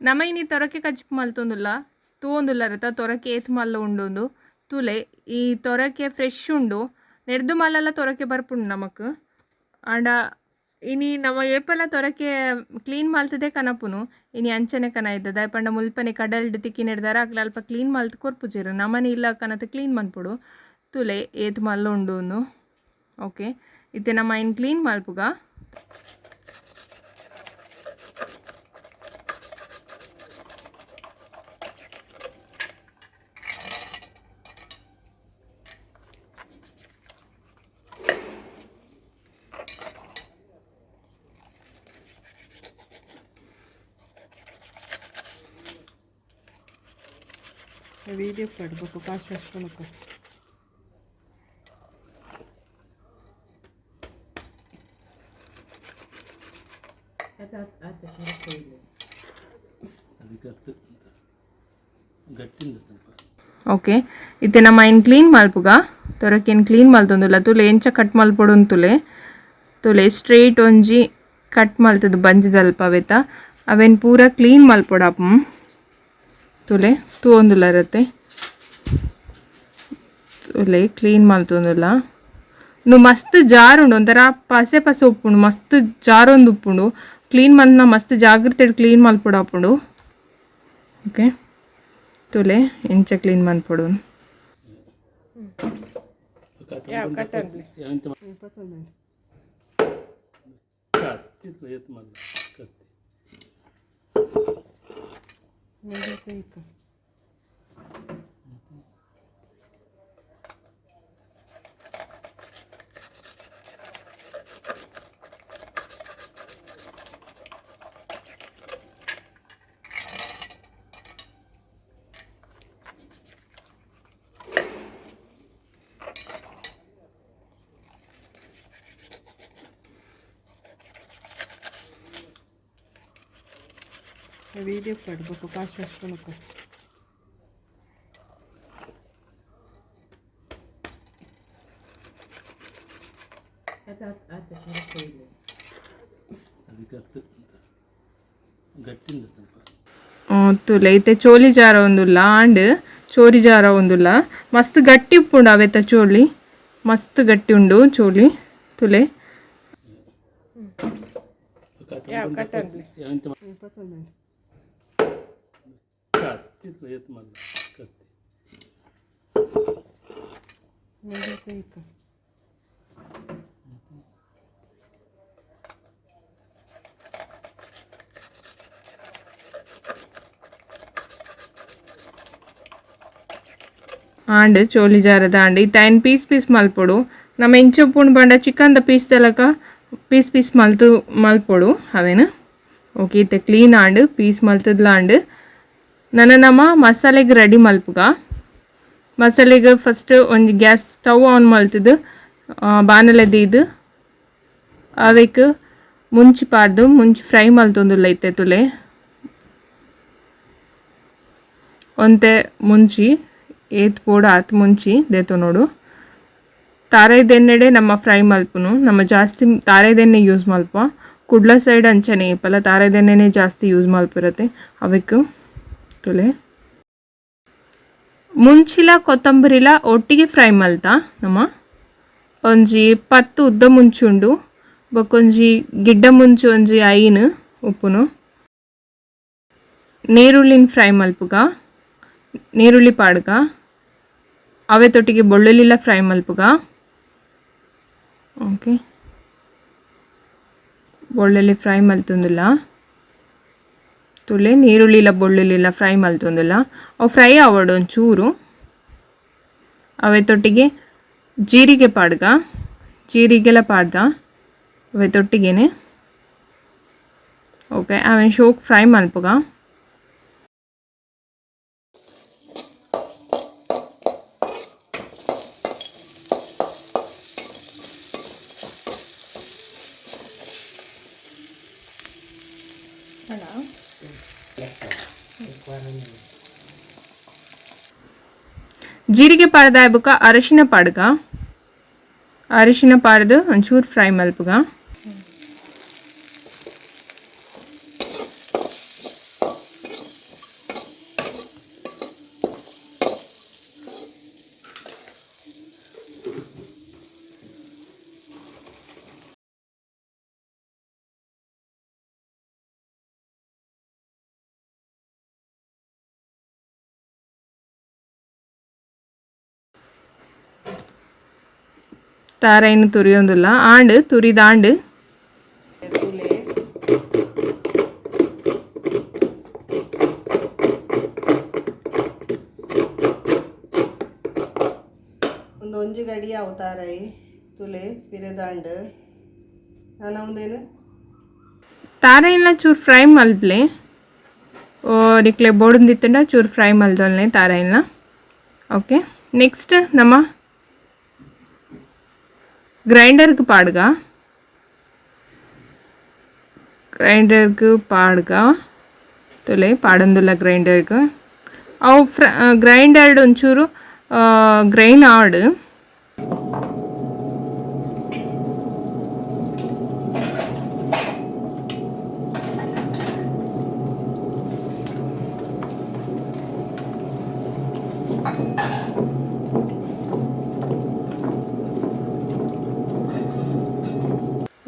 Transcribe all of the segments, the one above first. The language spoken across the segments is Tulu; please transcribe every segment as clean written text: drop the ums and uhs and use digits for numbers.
ನಮ ಇನಿ ತೊರಕೆ ಕಜಿಪು ಮಲ್ತೊಂದುಲ್ಲ ತೂವೊಂದುಲ್ಲರತ ತೊರಕೆ ಏತ್ ಮಲ್ಲ ಉಂಡೊಂದು ತೂಲೆ ಈ ತೊರಕೆ ಫ್ರೆಶ್ ಉಂಡು ನೆರ್ದು ಮಲ್ಲಲ ತೊರಕೆ ಬರ್ಪುಂಡು ನಮಕ್ ಆಂಡ ಇನಿ ನಮ ಏಪಲ ತೊರಕೆ ಕ್ಲೀನ್ ಮಲ್ತದೆ ಕನಪುನು ಇನಿ ಅಂಚನೆ ಕನ ಇದ್ದದ ದಾಯೆ ಪಂಡ ಮುಲ್ಪನೆ ಕಡಲ್ಡ್ ತಿಕ್ಕಿನೆಡ್ದಾರ ಅಕ್ಲ ಅಲ್ಪ ಕ್ಲೀನ್ ಮಲ್ತ್ ಕೊರ್ಪುಜೆರ್ ನಮನೆ ಇಲ್ಲ ಕನತ್ ಕ್ಲೀನ್ ಮನ್ಪೊಡು ತೂಲೆ ಏತ್ ಮಲ್ಲ ಉಂಡು ಓಕೆ ಇತ್ತೆ ನಮ ಐನ್ ಕ್ಲೀನ್ ಮಲ್ಪುಗ. ವೀಡಿಯೋ ಪಡ್ಬೇಕು ಫಾಸ್ಟ್ ಫಾಸ್ಟ್ ಕೊನಕ. ಓಕೆ ಇತ್ತೆ ನಮ ಐನ್ ಕ್ಲೀನ್ ಮಲ್ಪುಗ ತೊರಕೆನ್ ಕ್ಲೀನ್ ಮಲ್ತೊಂದುಲ್ಲ ತೂಲೆ ಎಂಚ ಕಟ್ ಮಲ್ಪೊಡು ತುಲೆ ತುಲೆ ಸ್ಟ್ರೈಟ್ ಒಂಜಿ ಕಟ್ ಮಲ್ತದು ಬಂಜಿದಲ್ಪ ಅವೆತ ಅವೆನ್ ಪೂರ ಕ್ಲೀನ್ ಮಲ್ಪೊಡಾಪು ತೂಲೆ ತೂವೊಂದುಲ್ಲರತೆ ತೂಲೆ ಕ್ಲೀನ್ ಮಲ್ತೊಂದುಲ್ಲ ಉಂದು ಮಸ್ತ್ ಜಾರ್ ಉಂಡು ಒಂಥರ ಪಸೆ ಪಸೆ ಉಪ್ಪುಂಡು ಮಸ್ತ್ ಜಾರೊಂದು ಉಪ್ಪುಂಡು ಕ್ಲೀನ್ ಮಲ್ತ್ನ ಮಸ್ತ್ ಜಾಗ್ರತೆಡ್ ಕ್ಲೀನ್ ಮಲ್ಪೊಡಾಪುಂಡು. ಓಕೆ ತೂಲೆ ಎಂಚ ಕ್ಲೀನ್ ಮನ್ಪೊಡು. ವೀಡಿಯೋ ಪಡ್ಬೇಕು ಫಾಸ್ಟ್ ಫಾಸ್ಟ್ ಕೊನಕ. ತೂಲೆ ಇತ್ತೆ ಚೋಲಿ ಜಾರ ಉಂದುಲ್ಲ ಆಂಡ್ ಚೋರಿ ಜಾರ ಉಂದುಲ್ಲ ಮಸ್ತ್ ಗಟ್ಟಿ ಉಪ್ಪುಂಡು ಅವೆತ ಚೋಲಿ ಮಸ್ತ್ ಗಟ್ಟಿ ಉಂಡು ಚೋಲಿ ತೂಲೆ. ಆಂಡ್ ಚೋಲಿ ಜಾರದ ಆಂಡ್ ಇತ್ತೆ ಐನ್ ಪೀಸ್ ಪೀಸ್ ಮಲ್ಪೊಡು ನಮ ಎಂಚ ಉಪ್ಪುಂಡು ಪಂಡ ಚಿಕನ್ ದ ಪೀಸ್ ದಲಕ ಪೀಸ್ ಪೀಸ್ ಮಲ್ತು ಮಲ್ಪೊಡು ಅವೆನ್. ಓಕೆ ಇತ್ತೆ ಕ್ಲೀನ್ ಆಂಡ್ ಪೀಸ್ ಮಲ್ತದ್ಲ ಆಂಡ್ ನನ ನಮ ಮಸಾಲೆಗ್ ರೆಡಿ ಮಲ್ಪುಗ. ಮಸಾಲೆಗ್ ಫಸ್ಟ್ ಒಂಜಿ gas stove on ಮಲ್ತದು ಬಾಣಲೆ ದೀದ್ ಅವೆಕ್ ಮುಂಚಿ ಪಾಡ್ದು ಮುಂಚಿ ಫ್ರೈ ಮಲ್ತೊಂದುಲ್ಲ ಇತ್ತೆ ತುಲೆ ಒಂತೆ ಮುಂಚಿ ಏತ್ ಪೋಡು ಆತ್ ಮುಂಚಿ ದೇತೊನೊಡು. ತಾರಾಯಿದೆಣ್ಣೆಡೆ ನಮ್ಮ ಫ್ರೈ ಮಲ್ಪುನು ನಮ್ಮ ಜಾಸ್ತಿ ತಾರಾಯಿದೆಣ್ಣೆ ಯೂಸ್ ಮಲ್ಪ ಕುಡ್ಲ ಸೈಡ್ ಅಂಚನೆ ಏಪಲ ತಾರಾಯಿದೆಣ್ಣೆನೆ ಜಾಸ್ತಿ ಯೂಸ್ ಮಲ್ಪಿರತ್ತೆ ಅವೆಕ್ ತುಲೆ. ಮುಂಚಿಲ ಕೊತ್ತಂಬರಿಲ ಒಟ್ಟಿಗೆ ಫ್ರೈ ಮಲ್ತ ನಮ್ಮ ಒಂಜಿ 10 ಉದ್ದ ಮುಂಚಿ ಉಂಡು ಬೊಕ್ಕೊಂಜಿ ಗಿಡ್ಡ ಮುಂಚಿ ಒಂಜಿ 5 ಉಪ್ಪುನು. ನೀರುಳ್ಳಿನ ಫ್ರೈ ಮಲ್ಪುಗ ನೀರುಳ್ಳಿ ಪಾಡ್ಗ ಅವೆ ತೊಟ್ಟಿಗೆ ಬೊಳ್ಳುಳ್ಳಿಲ ಫ್ರೈ ಮಲ್ಪುಗ. ಓಕೆ ಬೊಳ್ಳುಳ್ಳಿ ಫ್ರೈ ಮಲ್ತೊಂದುಲ್ಲ ತುಲೆ ನೀರುಳ್ಳಿಲ ಬೊಳ್ಳುಳ್ಳಿಲ ಫ್ರೈ ಮಲ್ತೊಂದುಲ್ಲ ಅವು ಫ್ರೈ ಆವೊಡು ಒಂಚೂರು. ಅವೆ ತೊಟ್ಟಿಗೆ ಜೀರಿಗೆ ಪಾಡ್ಗ ಜೀರಿಗೆಲ ಪಾಡ್ದ ಅವೆ ತೊಟ್ಟಿಗೆನೆ. ಓಕೆ ಅವೆನ್ ಶೋಕ್ ಫ್ರೈ ಮಲ್ಪುಗ. ಜೀರಿಗೆ ಪಾಡ್ದ ಬೊಕ್ಕ ಅರಿಶಿನ ಪಾಡ್ಗ ಅರಿಶಿನ ಪಾಡ್ದು ಒಂಚೂರು ಫ್ರೈ ಮಲ್ಪುಗ. ತಾರಾಯಿನ ತುರಿಯೊಂದುಲ್ಲ ಆಂಡ್ ತುರಿದಾಂಡ್. ತೂಲೆ ಒಂದು ಒಂಜಿ ಗಡಿ ಆವು ತಾರಾಯಿ ತುಲೆ ಪಿರೆದಾಂಡ್ ನಾನು ಒಂದೇನು ತಾರಾಯಿನ ಚೂರು ಫ್ರೈ ಮಲ್ಪ್ಲೆ. ಓ ನಿಕ್ಲೆ ಬೋಡೊಂದಿತ್ತುಂಡ ಚೂರು ಫ್ರೈ ಮಲ್ದೊಲ್ನೆ ತಾರಾಯಿನ. ಓಕೆ, ನೆಕ್ಸ್ಟ್ ನಮ್ಮ ಗ್ರೈಂಡರ್ಗೆ ಪಾಡ್ಗ. ಗ್ರೈಂಡರ್ಗೆ ಪಾಡ್ಗ ತುಲೆ ಪಾಡೊಂದುಲ್ಲ ಗ್ರೈಂಡರ್ಗೆ. ಅವು ಗ್ರೈಂಡರ್ಡ್ ಒಂಚೂರು ಗ್ರೈನ್ ಆಡ್.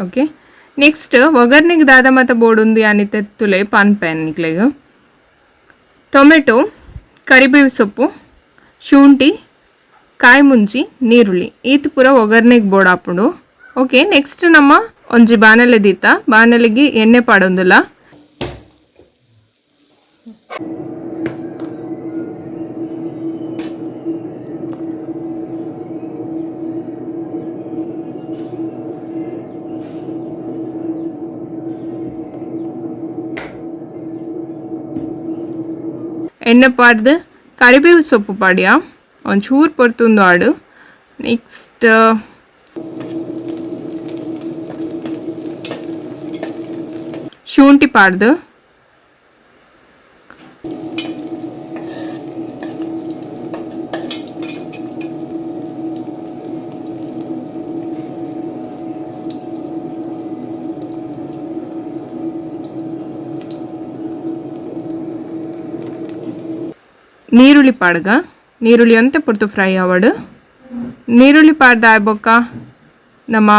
ಓಕೆ, ನೆಕ್ಸ್ಟ್ ಒಗ್ಗರ್ನೆಗ್ ದಾದ ಮಾತ ಬೋಡುಂದು ಯಾನಿತ್ತೆ ತುಲೆ ಪನ್ಪೆ ನಿಕ್ಲೆಗ್. ಟೊಮೆಟೊ, ಕರಿಬೇವು ಸೊಪ್ಪು, ಶುಂಠಿ, ಕಾಯಿ ಮುಂಜಿ, ನೀರುಳ್ಳಿ ಈತ್ ಪೂರ ಒಗ್ಗರ್ನೆಗ್ ಬೋಡಾಪುಂಡು. ಓಕೆ, ನೆಕ್ಸ್ಟ್ ನಮ್ಮ ಒಂಜಿ ಬಾಣಲೆ ದೀತ ಬಾಣಲೆಗೆ ಎಣ್ಣೆ ಪಾಡೊಂದುಲ್ಲ. ಎಣ್ಣೆ ಪಾಡ್ದು ಕರಿಬೇವು ಸೊಪ್ಪು ಪಾಡ್ಯ ಒಂಚೂರು ಪೊರ್ತುಂದು ಆಡು. ನೆಕ್ಸ್ಟ್ ಶುಂಠಿ ಪಾಡ್ದು ನೀರುಳ್ಳಿ ಪಾಡ್ಗ. ನೀರುಳ್ಳಿ ಒಂತೆ ಪೊರ್ತು ಫ್ರೈ ಆವಡು. ನೀರುಳ್ಳಿ ಪಾಡ್ದ ಆಯ್ ಬೊಕ್ಕ ನಮ್ಮ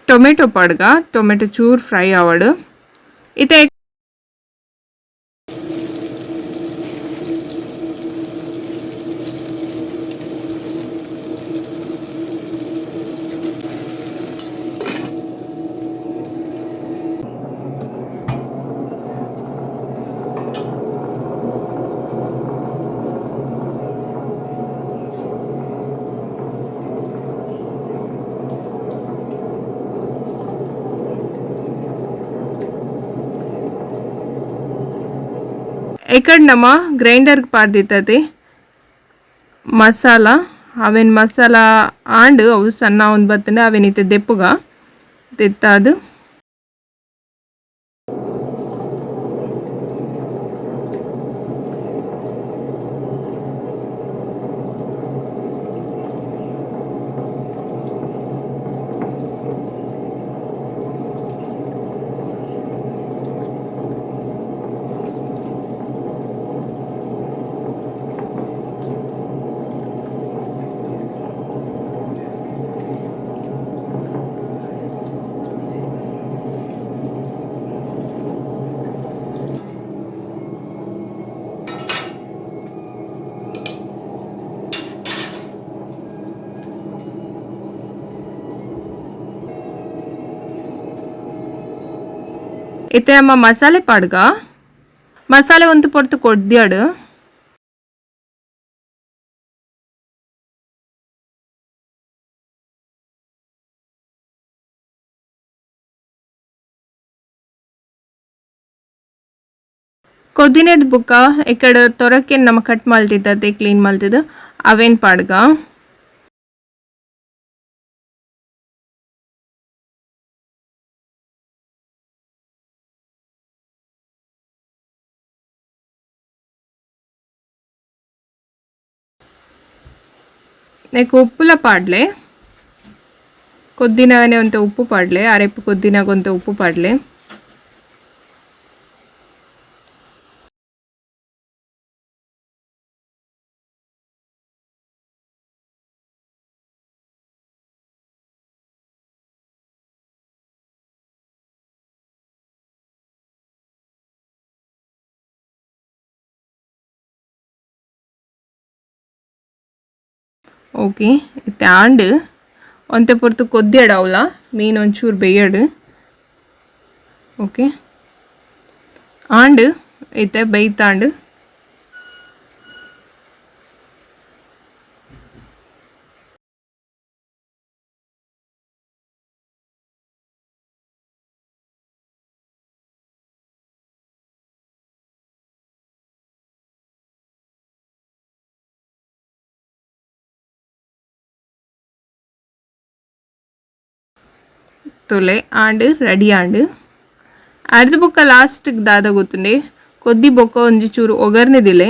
ಟೊಮೆಟೊ ಪಾಡ್ಗ. ಟೊಮೆಟೊ ಚೂರು ಫ್ರೈ ಆವಡು. ಇತ್ತೆ ಎಕಡ್ ನಮ್ಮ ಗ್ರೈಂಡರ್ಗೆ ಪಾಡ್ದಿತ್ತತಿ ಮಸಾಲ ಅವೇನು ಮಸಾಲ ಆಂಡ್ ಅವು ಸಣ್ಣ ಒಂದು ಬತ್ತಂಡ ಅವೇನಿತ್ತೆ ದೆಪ್ಪುಗ ತೆತ್ತಾದು. ಇತ್ತೆ ನಮ್ಮ ಮಸಾಲೆ ಪಾಡ್ಗ. ಮಸಾಲೆ ಒಂದು ಪೊರ್ತು ಕೊಡ್ದ್ಯಾಡು. ಕೊದಿನೆಡ್ ಬುಕ್ಕ ಇಕ್ಕಡ ತೊರಕೆ ನಮ್ಮ ಕಟ್ ಮಲ್ತಿದ್ದತೆ ಕ್ಲೀನ್ ಮಲ್ತಿದ್ದು ಅವೇನ್ ಪಾಡ್ಗ. ನೆಕ್ ಉಪ್ಪುಲ ಪಾಡ್ಲೆ, ಕೊದ್ದಿನಗನೆ ಒಂತೆ ಉಪ್ಪು ಪಾಡ್ಲೆ, ಅರೆಪ್ಪು ಕೊದ್ದಿನಾಗ ಒಂತೆ ಉಪ್ಪು ಪಾಡ್ಲೆ. ಓಕೆ ಇತ್ತೆ ಆಂಡ್ ಒಂತೆ ಪೊರ್ತು ಕೊದ್ದಿಯಡಾವ್ಲ ಮೀನು ಒಂಚೂರು ಬೇಯಡು. ಓಕೆ ಆಂಡ್ ಇತ್ತೆ ಬೇಯ್ತಾಂಡ್. ತೊಲೆ ಆಂಡ್ ರೆಡಿ ಆಂಡ್. ಅರ್ಧ ಬೊಕ್ಕ ಲಾಸ್ಟ್ಗೆ ದಾದ ಗೊತ್ತುಂಡೆ ಕೊದ್ದಿ ಬೊಕ್ಕ ಒಂಜಿ ಚೂರು ಒಗರ್ನೆ ದಿಲೆ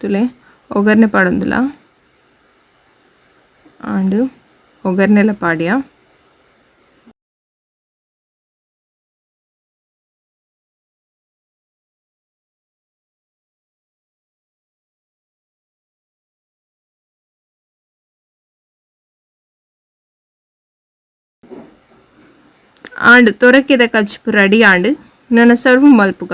ತುಲೆ ಒಗರ್ನೆ ಪಾಡೊಂದುಲ ಆಂಡ್ ಒಗರ್ನೆಲ ಪಾಡ್ಯ. ಆಂಡ್ ತೊರಕೆದ ಕಜ್ಪು ರೆಡಿ ಆಂಡ್ ನನ್ನ ಸರ್ವ್ ಮಲ್ಪುಗ.